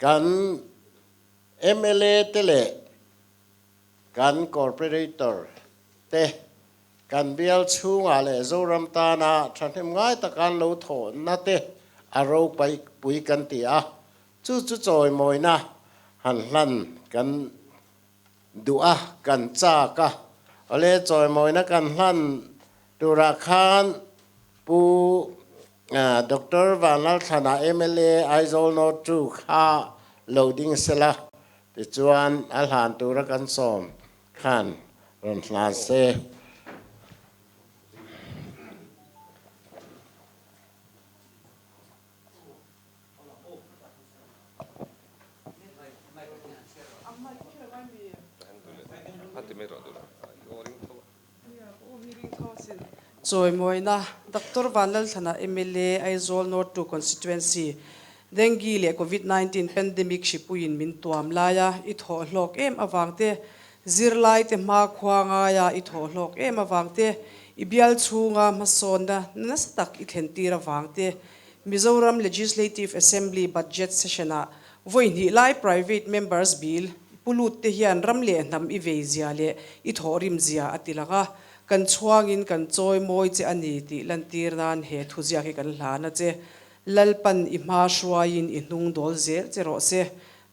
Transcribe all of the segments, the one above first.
Kan mla te leh kan corporator te kan bial chhungah leh Zoram tana thahnem ngai taka an lo thawhna te a ropui kan ti a, chu chu chawimawina han hlan kan duh a, kan chak a. Awle chawimawina kan hlan turah khan Pu Doctor Vanlalthlana mla Aizawl North 2 kha lo ding sela, tichuan a hlan tura kan sawm khan rawn hlan se. Chawimawina, Doctor Vanlalthlana mla, Aizawl North 2 Constituency, Dengue leh Covid 19 pandemic hripuiin min tuam laia i thawh hlawk em avang te, zirlaite hmakhua ngaia i thawh hlawk em avang te, i bial chhunga hmasawnna nasa tak i thlentir avang te, Mizoram Legislative Assembly Budget Session-ah vawi hnih lai Private Members Bill i pu lut te hian ram leh hnam i vei zia leh i thawhrim zia a ti lang a, kan chhuangin kan chawi mawi che a ni tih lantir nan he thuziak hi kan hlan a che. Lalpan i hma hruaiin i hnung dawl zel che rawh se.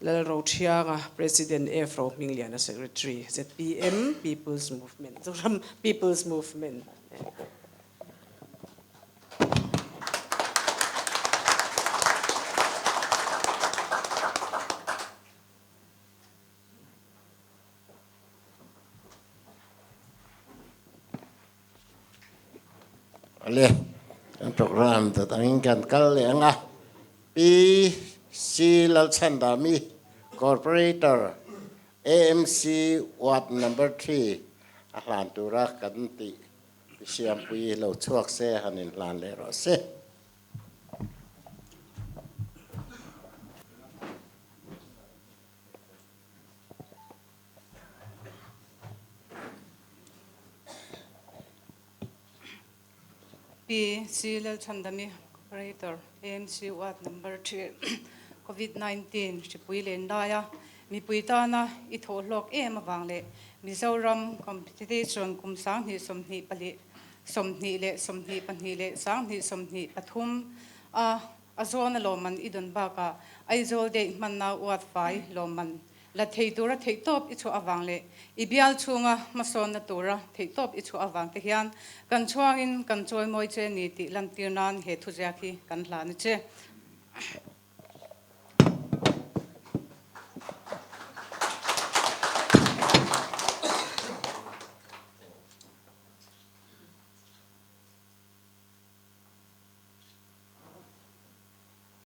Lalrothianga, President F. Rohmingliana Secretary, zpm People's Movement, Zoram People's Movement. Ale, kan program ta tangin kan kal leh ang a. Pi C. Lalchhandami, Corporator, AMC Ward Number 3 a hlan tura kan tih Pi Siampui lo chhuak se han inhlan leh rawh se. Pi C. Lalchhandami, Operator, AMC Ward Number 3, Covid 19 hripui len laia mipui tana i thawhhlawk em avang leh Mizoram Competition kum 2024, 22 leh 2023 a a zawna lawmman i dawn bakah Aizawl Day hmanna uat fai lawmman la thei tura theihtawp i chhuah avang leh i bial chhunga hmasawnna tura theihtawp i chhuah avang te hian kan chhuangin kan chawimawi che ni tih lantir nan he thuziak hi kan hlan a che.